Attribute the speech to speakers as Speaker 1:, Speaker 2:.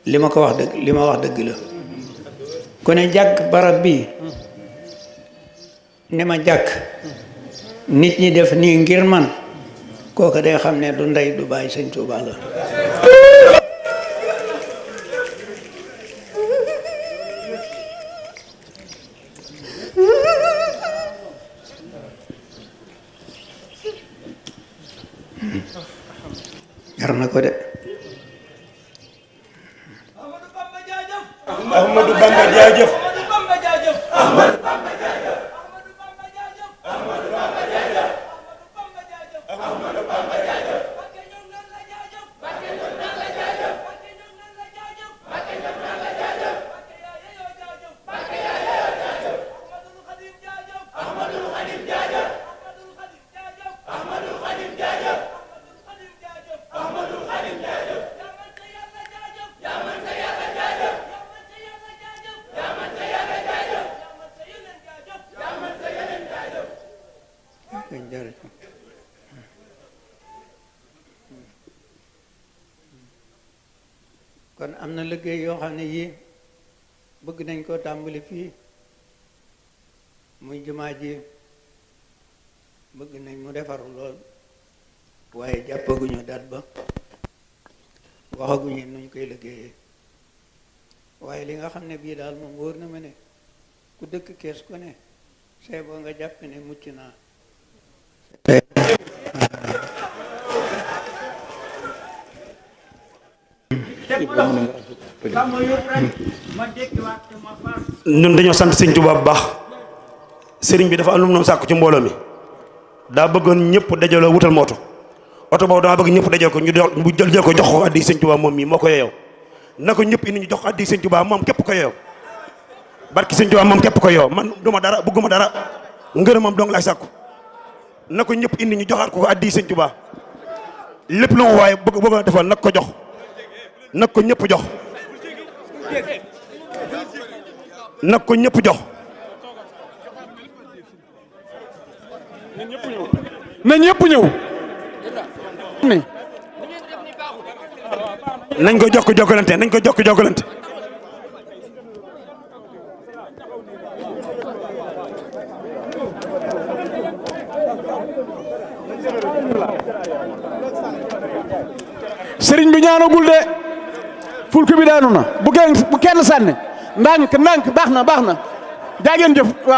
Speaker 1: li ma ko wax dëgg li ma wax dëgg la ku ne jàkk barab bi ne ma jàkk nit ñi def nii ngir man kooku day xam ne du ndey du bàyyi sëñ Tuubaa la jar na ko de
Speaker 2: Ahmadou Bamba jaajëf
Speaker 1: kon am na liggéey yoo xam ne yii bëgg nañ koo tàmbali fii muy jumaa ji bëgg nañ mu defaru lool waaye jàppaguñu dat ba waxaguñu nuñ koy liggéeyee waaye li nga xam ne bii daal moom wóor na ma ne ku dëkk Kees ku ne see boo nga jàpp ne mucc naa
Speaker 2: ñun dañoo sant sëñ Tuubaa bu baax sëriñ bi dafa am lu mu noonu sàkku ci mbooloo mi daa bëggoon ñëpp dajaloo wutal ma oto boobu dama bëgg ñëpp dajal ko ñu jël ko jox ko addi sëñ Tuubaa moom mii moo ko yeyoo na ko ñëpp indi ñu jox ko addi sëñ Tuubaa moom képp ko yeyoo barki sëñ Tuubaa moom képp ko yeyoo man duma dara bëgguma dara ngërëmam dong laay sàkku na ko ñëpp indi ñu joxaat ko addi sëñ Tuubaa lépp lu mu waaye bëgg a defal nag ko jox nag ko ñëpp jox nag ko ñëpp jox
Speaker 3: na ñëpp ñëw
Speaker 2: nañ ko jokk jokkalante nañ ko jokk jokkalante
Speaker 3: sëriñ bi ñaanagul de fulku bi daanu na bu kenn sànni ndànk baax na jaa ngeen jëf waaw